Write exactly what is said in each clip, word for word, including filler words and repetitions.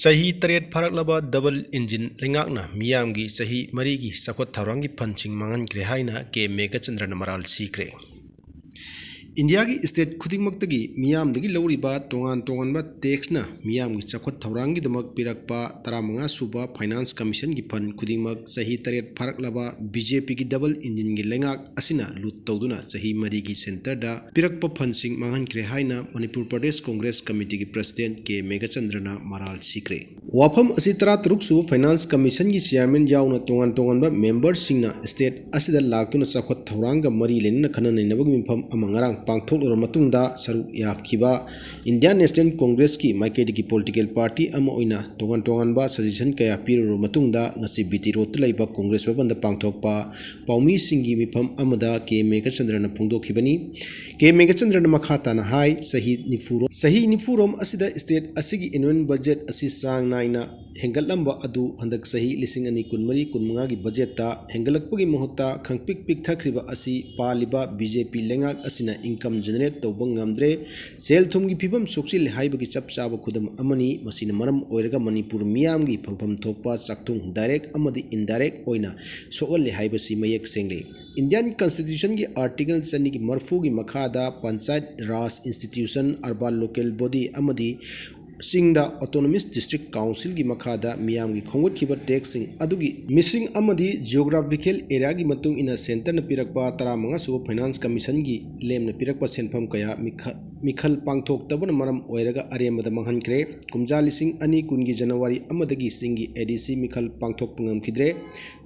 ꯆꯍꯤ ꯇꯔꯦꯠ ꯐꯥꯔꯛꯂꯕ double engine ꯂꯩꯉꯥꯛꯅ ꯃꯤꯌꯥꯝꯒꯤ ꯆꯍꯤ ꯃꯔꯤꯒꯤ ꯆꯥꯎꯈꯠ ꯊꯧꯔꯥꯡꯒꯤ ꯐꯟꯁꯤꯡ ꯃꯥꯡꯍꯟꯈ꯭ꯔꯦ ꯍꯥꯏꯅ ꯀꯦ ꯃꯦꯘꯆꯟꯗ꯭ꯔꯅ ꯃꯔꯥꯜ ꯁꯤꯈ꯭ꯔꯦ꯫ ꯏꯟꯗꯤꯌꯥꯒꯤ ꯁ꯭ꯇꯦꯠ ꯈꯨꯗꯤꯡꯃꯛꯇꯒꯤ ꯃꯤꯌꯥꯝꯗꯒꯤ ꯂꯧꯔꯤꯕ ꯇꯣꯉꯥꯟ ꯇꯣꯉꯥꯟꯕ ꯇꯦꯛꯁꯅ ꯃꯤꯌꯥꯝꯒꯤ ꯆꯥꯎꯈꯠ ꯊꯧꯔꯥꯡꯒꯤꯗꯃꯛ ꯄꯤꯔꯛꯄ ꯇꯔꯥꯃꯉꯥ ꯁꯨꯕ ꯐꯥꯏꯅꯥꯟꯁ ꯀꯃꯤꯁꯟꯒꯤ ꯐꯟ ꯈꯨꯗꯤꯡꯃꯛ ꯆꯍꯤ ꯇꯔꯦꯠ ꯐꯥꯔꯛꯂꯕ ꯕꯤ ꯖꯦ ꯄꯤꯒꯤ ꯗꯕꯜ ꯏꯟꯖꯤꯟꯒꯤ ꯂꯩꯉꯥꯛ ꯑꯁꯤꯅ ꯂꯨꯠ ꯇꯧꯗꯨꯅ ꯆꯍꯤ ꯃꯔꯤꯒꯤ ꯁꯦꯟꯇꯔꯗ ꯄꯤꯔꯛꯄ ꯐꯟꯁꯤꯡ ꯃꯥꯡꯍꯟꯈ꯭ꯔꯦ ꯍꯥꯏꯅ ꯃꯅꯤꯄꯨꯔ ꯄ꯭ꯔꯗꯦꯁ ꯀꯣꯡꯒ꯭ꯔꯦꯁ ꯀꯃꯤꯇꯤꯒꯤ ꯄ꯭ꯔꯁꯤꯗꯦꯟ ꯀꯦ ꯃꯦꯘꯆꯟꯗ꯭ꯔꯅ ꯃꯔꯥꯜ ꯁꯤꯈ꯭ꯔꯦ꯫ ꯋꯥꯐꯝ ꯑꯁꯤ ꯇꯔꯥꯇꯔꯨꯛ ꯁꯨꯕ ꯐꯥꯏꯅꯥꯟꯁ ꯀꯃꯤꯁꯟꯒꯤ ꯆꯤꯌꯥꯔꯃꯦꯟ ꯌꯥꯎꯅ ꯇꯣꯉꯥꯟ ꯇꯣꯉꯥꯟꯕ ꯃꯦꯝꯕꯔꯁꯤꯡꯅ ꯁ꯭ꯇꯦꯠ ꯑꯁꯤꯗ ꯂꯥꯛꯇꯨꯅ ꯆꯥꯎꯈꯠ ꯊꯧꯔꯥꯡꯒ ꯃꯔꯤ ꯂꯩꯅꯅ ꯈꯟꯅ ꯅꯩꯅꯕꯒꯤ ꯃꯤꯐꯝ ꯑꯃ ꯉꯔꯥꯡ ꯄꯥꯡꯊꯣꯛꯂꯨꯔꯕ ꯃꯇꯨꯡꯗ ꯁꯔꯨꯛ ꯌꯥꯈꯤꯕ ꯏꯟꯗꯤꯌꯥꯟ ꯅꯦꯁꯅꯦꯜ ꯀꯣꯡꯒ꯭ꯔꯦꯁꯀꯤ ꯃꯥꯏꯀꯩꯗꯒꯤ ꯄꯣꯂꯤꯇꯤꯀꯦꯜ ꯄꯥꯔꯇꯤ ꯑꯃ ꯑꯣꯏꯅ ꯇꯣꯉꯥꯟ ꯇꯣꯉꯥꯟꯕ ꯁꯖꯦꯁꯟ ꯀꯌꯥ ꯄꯤꯔꯨꯔꯕ ꯃꯇꯨꯡꯗ ꯉꯁꯤ ꯕꯤ ꯇꯤ ꯔꯣꯗꯇ ꯂꯩꯕ ꯀꯣꯡꯒ꯭ꯔꯦꯁ ꯚꯕꯟꯗ ꯄꯥꯡꯊꯣꯛꯄ ꯄꯥꯎꯃꯤꯁꯤꯡꯒꯤ ꯃꯤꯐꯝ ꯑꯃꯗ ꯀꯦ ꯃꯦꯘꯆꯟꯗ꯭ꯔꯅ ꯐꯣꯡꯗꯣꯛꯈꯤꯕꯅꯤ꯫ ꯀꯦ ꯃꯦꯘꯆꯟꯗ꯭ꯔꯅ ꯃꯈꯥ ꯇꯥꯅ ꯍꯥꯏ, ꯆꯍꯤ ꯅꯤꯐꯨꯔꯣꯝ, ꯆꯍꯤ ꯅꯤꯐꯨꯔꯣꯝ ꯑꯁꯤꯗ ꯁ꯭ꯇꯦꯠ ꯑꯁꯤꯒꯤ ꯑꯦꯅꯨꯋꯦꯜ ꯕꯖꯦꯠ ꯑꯁꯤ ꯆꯥꯡ ꯅꯥꯏꯅ ꯍꯦꯟꯒꯠꯂꯝꯕ ꯑꯗꯨ ꯍꯟꯗꯛ ꯆꯍꯤ ꯂꯤꯁꯤꯡ ꯑꯅꯤ ꯀꯨꯟꯃꯔꯤ ꯀꯨꯟꯃꯉꯥꯒꯤ ꯕꯖꯦꯠꯇ ꯍꯦꯟꯒꯠꯂꯛꯄꯒꯤ ꯃꯍꯨꯠꯇ ꯈꯪꯄꯤꯛ ꯄꯤꯛꯊꯈ꯭ꯔꯤꯕ ꯑꯁꯤ ꯄꯥꯜꯂꯤꯕ ꯕꯤ ꯖꯦ ꯄꯤ ꯂꯩꯉꯥꯛ ꯑꯁꯤꯅ ꯏꯟꯀꯝ ꯖꯦꯅꯦꯔꯦꯠ ꯇꯧꯕ ꯉꯝꯗ꯭ꯔꯦ, ꯁꯦꯜ ꯊꯨꯝꯒꯤ ꯐꯤꯕꯝ ꯁꯣꯛꯆꯤꯜꯂꯦ ꯍꯥꯏꯕꯒꯤ ꯆꯞ ꯆꯥꯕ ꯈꯨꯗꯝ ꯑꯃꯅꯤ꯫ ꯃꯁꯤꯅ ꯃꯔꯝ ꯑꯣꯏꯔꯒ ꯃꯅꯤꯄꯨꯔ ꯃꯤꯌꯥꯝꯒꯤ ꯐꯪꯐꯝ ꯊꯣꯛꯄ ꯆꯥꯛꯊꯨꯡ ꯗꯥꯏꯔꯦꯛ ꯑꯃꯗꯤ ꯏꯟꯗꯥꯏꯔꯦꯛ ꯑꯣꯏꯅ ꯁꯣꯛꯍꯜꯂꯦ ꯍꯥꯏꯕꯁꯤ ꯃꯌꯦꯛ ꯁꯦꯡꯂꯦ꯫ ꯏꯟꯗꯤꯌꯥꯟ ꯀꯟꯁꯇꯤꯇ꯭ꯌꯨꯁꯟꯒꯤ ꯑꯥꯔꯇꯤꯀꯜ ꯆꯅꯤꯒꯤ ꯃꯔꯤꯐꯨꯒꯤ ꯃꯈꯥꯗ ꯄꯟꯆꯥꯌꯠ ꯔꯥꯖ ꯏꯟꯁꯇꯤꯇ꯭ꯌꯨꯁꯟ, ꯑꯔꯕꯥꯟ ꯂꯣꯀꯦꯜ ꯕꯣꯗꯤ ꯑꯃꯗꯤ ꯆꯤꯡꯗ ꯑꯣꯇꯣꯅꯣꯃꯁ ꯗꯤꯁꯇ꯭ꯔꯤꯛ ꯀꯥꯎꯟꯁꯤꯜꯒꯤ ꯃꯈꯥꯗ ꯃꯤꯌꯥꯝꯒꯤ ꯈꯣꯝꯒꯠꯈꯤꯕ ꯇꯦꯛꯁꯁꯤꯡ ꯑꯗꯨꯒꯤ ꯃꯤꯁꯤꯡ ꯑꯃꯗꯤ ꯖꯤꯑꯣꯒ꯭ꯔꯥꯐꯤꯀꯦꯜ ꯑꯦꯔꯤꯌꯥꯒꯤ ꯃꯇꯨꯡ ꯏꯟꯅ ꯁꯦꯟꯇꯔꯅ ꯄꯤꯔꯛꯄ ꯇꯔꯥꯃꯉꯥ ꯁꯨꯕ ꯐꯥꯏꯅꯥꯟꯁ ꯀꯃꯤꯁꯟꯒꯤ ꯂꯦꯝꯅ ꯄꯤꯔꯛꯄ ꯁꯦꯟꯐꯝ ꯀꯌꯥ ꯃꯤꯈ-, ꯃꯤꯈꯜ ꯄꯥꯡꯊꯣꯛꯇꯕꯅ ꯃꯔꯝ ꯑꯣꯏꯔꯒ ꯑꯔꯦꯝꯕꯗ ꯃꯥꯡꯍꯟꯈ꯭ꯔꯦ꯫ ꯀꯨꯝꯖꯥ ꯂꯤꯁꯤꯡ ꯑꯅꯤ ꯀꯨꯟꯒꯤ ꯖꯅꯋꯥꯔꯤ ꯑꯃꯗꯒꯤ ꯆꯤꯡꯒꯤ ꯑꯦ ꯗꯤ ꯁꯤ ꯃꯤꯈꯜ ꯄꯥꯡꯊꯣꯛꯄ ꯉꯝꯈꯤꯗ꯭ꯔꯦ꯫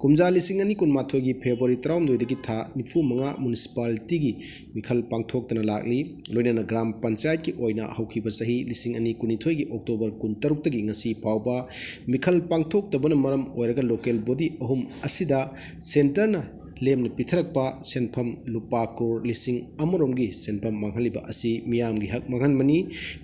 ꯀꯨꯝꯖꯥ ꯂꯤꯁꯤꯡ ꯑꯅꯤ ꯀꯨꯟꯃꯥꯊꯣꯏꯒꯤ ꯐꯦꯕ꯭ꯔꯨꯋꯥꯔꯤ ꯇꯔꯥꯍꯨꯝꯗꯣꯏꯗꯒꯤ ꯊꯥ ꯅꯤꯐꯨꯃꯉꯥ ꯃ꯭ꯌꯨꯅꯤꯁꯤꯄꯥꯂꯤꯇꯤꯒꯤ ꯃꯤꯈꯜ ꯄꯥꯡꯊꯣꯛꯇꯅ ꯂꯥꯛꯂꯤ꯫ ꯂꯣꯏꯅꯅ ꯒ꯭ꯔꯥꯝ ꯄꯟꯆꯥꯌꯠꯀꯤ ꯑꯣꯏꯅ ꯍꯧꯈꯤꯕ ꯆꯍꯤ ꯂꯤꯁꯤꯡ ꯑꯅꯤ ꯀꯨꯟꯅꯤꯊꯣꯏꯒꯤ ꯑꯣꯛꯇꯣꯕꯔ ꯀꯨꯟꯇꯔꯨꯛꯇꯒꯤ ꯉꯁꯤ ꯐꯥꯎꯕ ꯃꯤꯈꯜ ꯄꯥꯡꯊꯣꯛꯇꯕꯅ ꯃꯔꯝ ꯑꯣꯏꯔꯒ ꯂꯣꯀꯦꯜ ꯕꯣꯗꯤ ꯑꯍꯨꯝ ꯑꯁꯤꯗ ꯁꯦꯟꯇꯔꯅ ꯂꯦꯝꯅ ꯄꯤꯊꯔꯛꯄ ꯁꯦꯟꯐꯝ ꯂꯨꯄꯥ ꯀ꯭ꯔꯣꯔ ꯂꯤꯁꯤꯡ ꯑꯃꯔꯣꯝꯒꯤ ꯁꯦꯟꯐꯝ ꯃꯥꯡꯍꯜꯂꯤꯕ ꯑꯁꯤ ꯃꯤꯌꯥꯝꯒꯤ ꯍꯛ ꯃꯥꯡꯍꯟꯕꯅꯤ꯫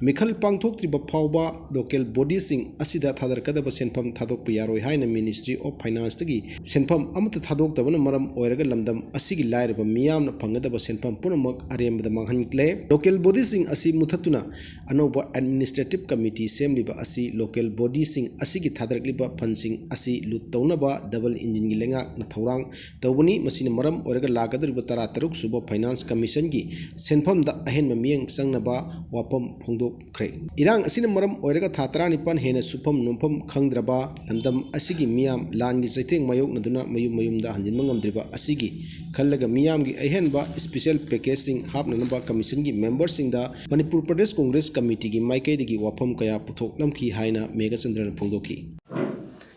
ꯃꯤꯈꯜ ꯄꯥꯡꯊꯣꯛꯇ꯭ꯔꯤꯕ ꯐꯥꯎꯕ local bodyꯁꯤꯡ ꯑꯁꯤꯗ ꯊꯥꯗꯔꯛꯀꯗꯕ ꯁꯦꯟꯐꯝ ꯊꯥꯗꯣꯛꯄ ꯌꯥꯔꯣꯏ ꯍꯥꯏꯅ Ministry of Financeꯇꯒꯤ ꯁꯦꯟꯐꯝ ꯑꯃꯠꯇ ꯊꯥꯗꯣꯛꯇꯕꯅ ꯃꯔꯝ ꯑꯣꯏꯔꯒ ꯂꯝꯗꯝ ꯑꯁꯤꯒꯤ ꯂꯥꯏꯔꯕ ꯃꯤꯌꯥꯝꯅ ꯐꯪꯒꯗꯕ ꯁꯦꯟꯐꯝ ꯄꯨꯝꯅꯃꯛ ꯑꯔꯦꯝꯕꯗ ꯃꯥꯡꯍꯟꯂꯦ꯫ Local bodyꯁꯤꯡ ꯑꯁꯤ ꯃꯨꯊꯠꯇꯨꯅ ꯑꯅꯧꯕ administrative committee ꯁꯦꯝꯂꯤꯕ ꯑꯁꯤ local bodyꯁꯤꯡ ꯑꯁꯤꯒꯤ ꯊꯥꯗꯔꯛꯂꯤꯕ fundꯁꯤꯡ ꯑꯁꯤ ꯂꯨꯠ ꯇꯧꯅꯕ double engineꯒꯤ ꯂꯩꯉꯥꯛꯅ ꯊꯧꯔꯥꯡ ꯇꯧꯕꯅꯤ꯫ ꯃꯁꯤꯅ ꯃꯔꯝ ꯑꯣꯏꯔꯒ ꯂꯥꯛꯀꯗꯧꯔꯤꯕ ꯇꯔꯥꯇꯔꯨꯛ ꯁꯨꯕ Finance Commissionꯒꯤ ꯁꯦꯟꯐꯝꯗ ꯑꯍꯦꯟꯕ ꯃꯤꯠꯌꯦꯡ ꯆꯪꯅꯕ ꯋꯥꯐꯝ ꯐꯣꯡꯗꯣꯛꯈ꯭ꯔꯦ꯫ ꯏꯔꯥꯡ ꯑꯁꯤꯅ ꯃꯔꯝ ꯑꯣꯏꯔꯒ ꯊꯥ ꯇꯔꯥꯅꯤꯄꯥꯟ ꯍꯦꯟꯅ ꯁꯨꯐꯝ ꯅꯣꯝꯐꯝ ꯈꯪꯗ꯭ꯔꯕ ꯂꯝꯗꯝ ꯑꯁꯤꯒꯤ ꯃꯤꯌꯥꯝ ꯂꯥꯟꯒꯤ ꯆꯩꯊꯦꯡ ꯃꯥꯌꯣꯛꯅꯗꯨꯅ ꯃꯌꯨꯝ ꯃꯌꯨꯝꯗ ꯍꯟꯖꯤꯟꯕ ꯉꯝꯗ꯭ꯔꯤꯕ ꯑꯁꯤꯒꯤ ꯈꯜꯂꯒ ꯃꯤꯌꯥꯝꯒꯤ ꯑꯍꯦꯟꯕ special packageꯁꯤꯡ ꯍꯥꯞꯅꯅꯕ Commissionꯒꯤ memberꯁꯤꯡꯗ Manipur Pradesh Congress Committeeꯒꯤ ꯃꯥꯏꯀꯩꯗꯒꯤ ꯋꯥꯐꯝ ꯀꯌꯥ ꯄꯨꯊꯣꯛꯂꯝꯈꯤ ꯍꯥꯏꯅ ꯃꯦꯘꯆꯟꯗ꯭ꯔꯅ ꯐꯣꯡꯗꯣꯛꯈꯤ꯫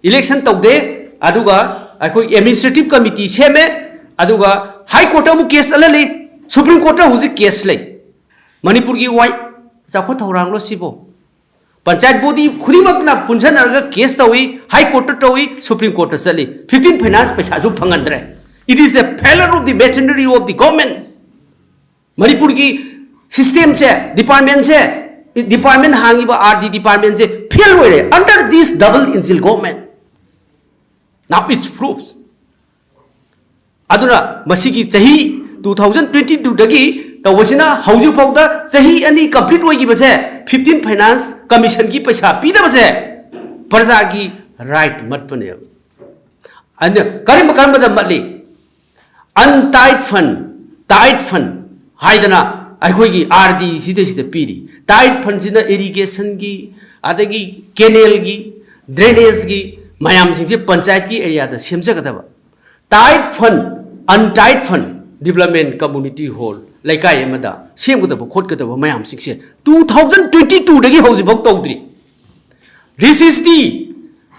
Election ꯇꯧꯗꯦ, ꯑꯗꯨꯒ ꯑꯩꯈꯣꯏ administrative committee ꯁꯦꯝꯃꯦ, ꯑꯗꯨꯒ High Courtꯇ ꯑꯃꯨꯛ case ꯆꯠꯍꯜꯂꯤ, Supreme Courtꯇ ꯍꯧꯖꯤꯛ case ꯂꯩ꯫ ꯃꯅꯤꯄꯨꯔꯒꯤ ꯋꯥꯏ ꯆꯥꯎꯈꯠ ꯊꯧꯔꯥꯡꯂꯣ ꯁꯤꯕꯣ? Panchayat body ꯈꯨꯗꯤꯡꯃꯛꯅ ꯄꯨꯟꯁꯤꯟꯅꯔꯒ case ꯇꯧꯏ, High Courtꯇ ꯇꯧꯏ, Supreme Courtꯇ ꯆꯠꯂꯤ, fifteen Finance ꯄꯩꯁꯥꯁꯨ ꯐꯪꯍꯟꯗ꯭ꯔꯦ꯫ It is a failure of the machinery of the government. ꯃꯅꯤꯄꯨꯔꯒꯤ systemꯁꯦ, departmentꯁꯦ, department ꯍꯥꯡꯉꯤꯕ R D departmentꯁꯦ fail ꯑꯣꯏꯔꯦ under this double engine government. Now it's proofs. ꯑꯗꯨꯅ ꯃꯁꯤꯒꯤ ꯆꯍꯤ two thousand twenty twoꯗꯒꯤ ꯇꯧꯕꯁꯤꯅ ꯍꯧꯖꯤꯛ ꯐꯥꯎꯗ ꯆꯍꯤ ꯑꯅꯤ complete ꯑꯣꯏꯈꯤꯕꯁꯦ, fifteen Finance Commissionꯒꯤ ꯄꯩꯁꯥ ꯄꯤꯗꯕꯁꯦ ꯄ꯭ꯔꯖꯥꯒꯤ right ꯃꯠꯄꯅꯦꯕ꯫ ꯑꯗꯨꯅ ꯀꯔꯝꯕ ꯀꯔꯝꯕꯗ ꯃꯠꯂꯤ? Untied fund, tied fund ꯍꯥꯏꯗꯅ ꯑꯩꯈꯣꯏꯒꯤ R D ꯁꯤꯗꯩꯁꯤꯗ ꯄꯤꯔꯤ꯫ Tied fundꯁꯤꯅ irrigationꯒꯤ, ꯑꯗꯒꯤ canalꯒꯤ, drainageꯒꯤ ꯃꯌꯥꯝꯁꯤꯡꯁꯦ ꯄꯟꯆꯥꯌꯠꯀꯤ areaꯗ ꯁꯦꯝꯖꯒꯗꯕ꯫ Tied fund, untied fund, development community hall, ꯂꯩꯀꯥꯏ ꯑꯃꯗ ꯁꯦꯝꯒꯗꯕ ꯈꯣꯠꯀꯗꯕ ꯃꯌꯥꯝꯁꯤꯡꯁꯦ two thousand twenty twoꯗꯒꯤ ꯍꯧꯖꯤꯛꯐꯥꯎ ꯇꯧꯗ꯭ꯔꯤ꯫ This is the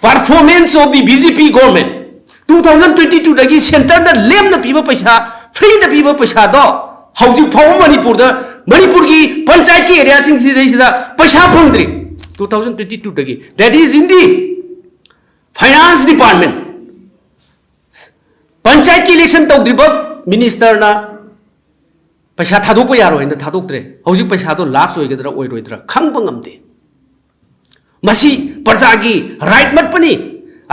performance of the B J P government. Two thousand twenty twoꯗꯒꯤ centreꯗ ꯂꯦꯝꯅ ꯄꯤꯕ ꯄꯩꯁꯥ, freeꯗ ꯄꯤꯕ ꯄꯩꯁꯥꯗꯣ ꯍꯧꯖꯤꯛ ꯐꯥꯎꯕ ꯃꯅꯤꯄꯨꯔꯗ, ꯃꯅꯤꯄꯨꯔꯒꯤ ꯄꯟꯆꯥꯌꯠꯀꯤ areaꯁꯤꯡꯁꯤꯗꯩꯁꯤꯗ ꯄꯩꯁꯥ ꯐꯪꯗ꯭ꯔꯤ two thousand twenty twoꯗꯒꯤ꯫ That is in the Finance Department. ꯄꯟꯆꯥꯌꯠꯀꯤ ꯏꯂꯦꯛꯁꯟ ꯇꯧꯗ꯭ꯔꯤꯕ ꯃꯤꯅꯤꯁꯇꯔꯅ ꯄꯩꯁꯥ ꯊꯥꯗꯣꯛꯄ ꯌꯥꯔꯣꯏꯅ ꯊꯥꯗꯣꯛꯇ꯭ꯔꯦ꯫ ꯍꯧꯖꯤꯛ ꯄꯩꯁꯥꯗꯣ ꯂꯥꯞꯁ ꯑꯣꯏꯒꯗ꯭ꯔꯥ ꯑꯣꯏꯔꯣꯏꯗ꯭ꯔꯥ ꯈꯪꯕ ꯉꯝꯗꯦ꯫ ꯃꯁꯤ ꯄ꯭ꯔꯖꯥꯒꯤ ꯔꯥꯏꯠ ꯃꯠꯄꯅꯤ,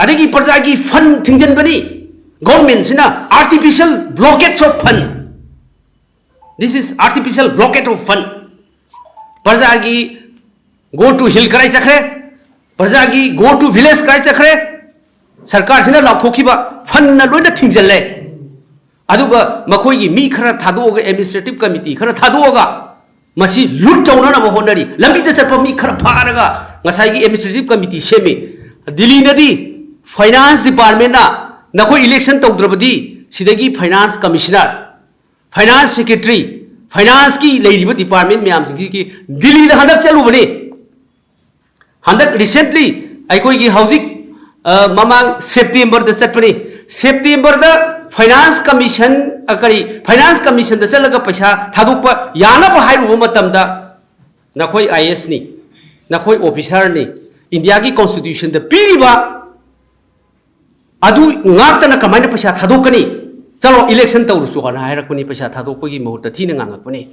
ꯑꯗꯒꯤ ꯄ꯭ꯔꯖꯥꯒꯤ ꯐꯟ ꯊꯤꯡꯖꯤꯟꯕꯅꯤ꯫ ꯒꯣꯔꯃꯦꯟꯁꯤꯅ artificial blockage of fund, this is artificial blockage of fund꯫ ꯄ꯭ꯔꯖꯥꯒꯤ go to hill ꯀꯗꯥꯏ ꯆꯠꯈ꯭ꯔꯦ? ꯄ꯭ꯔꯖꯥꯒꯤ go to village ꯀꯗꯥꯏ ꯆꯠꯈ꯭ꯔꯦ? ꯁꯔꯀꯥꯔꯁꯤꯅ ꯂꯥꯎꯊꯣꯛꯈꯤꯕ ꯐꯟꯅ ꯂꯣꯏꯅ ꯊꯤꯡꯖꯤꯜꯂꯦ꯫ ꯑꯗꯨꯒ ꯃꯈꯣꯏꯒꯤ ꯃꯤ ꯈꯔ ꯊꯥꯗꯣꯛꯑꯒ, administrative committee ꯈꯔ ꯊꯥꯗꯣꯛꯑꯒ ꯃꯁꯤ ꯂꯨꯠ ꯇꯧꯅꯅꯕ ꯍꯣꯠꯅꯔꯤ꯫ ꯂꯝꯕꯤꯗ ꯆꯠꯄ ꯃꯤ ꯈꯔ ꯐꯥꯔꯒ ꯉꯁꯥꯏꯒꯤ administrative committee ꯁꯦꯝꯃꯤ꯫ ꯗꯤꯜꯂꯤꯅꯗꯤ finance departmentꯅ ꯅꯈꯣꯏ election ꯇꯧꯗ꯭ꯔꯕꯗꯤ ꯁꯤꯗꯒꯤ finance commissioner, finance secretary, financeꯀꯤ ꯂꯩꯔꯤꯕ department ꯃꯌꯥꯝꯁꯤꯡꯁꯤꯒꯤ ꯗꯤꯜꯂꯤꯗ ꯍꯟꯗꯛ ꯆꯠꯂꯨꯕꯅꯤ꯫ ꯍꯟꯗꯛ recently ꯑꯩꯈꯣꯏꯒꯤ ꯍꯧꯖꯤꯛ, ꯑ, ꯃꯃꯥꯡ Septemberꯗ ꯆꯠꯄꯅꯤ꯫ Septemberꯗ finance commission, ꯑ, ꯀꯔꯤ, finance commissionꯗ ꯆꯠꯂꯒ ꯄꯩꯁꯥ ꯊꯥꯗꯣꯛꯄ ꯌꯥꯅꯕ ꯍꯥꯏꯔꯨꯕ ꯃꯇꯝꯗ ꯅꯈꯣꯏ IASꯅꯤ, ꯅꯈꯣꯏ officerꯅꯤ, Indiaꯒꯤ constitutionꯗ ꯄꯤꯔꯤꯕ ꯑꯗꯨ ꯉꯥꯛꯇꯅ ꯀꯃꯥꯏꯅ ꯄꯩꯁꯥ ꯊꯥꯗꯣꯛꯀꯅꯤ? ꯆꯠꯂꯣ, election ꯇꯧꯔꯨꯆꯣꯅ ꯍꯥꯏꯔꯛꯄꯅꯤ, ꯄꯩꯁꯥ ꯊꯥꯗꯣꯛꯄꯒꯤ ꯃꯍꯨꯠꯇ ꯊꯤꯅ ꯉꯥꯡꯉꯛꯄꯅꯤ꯫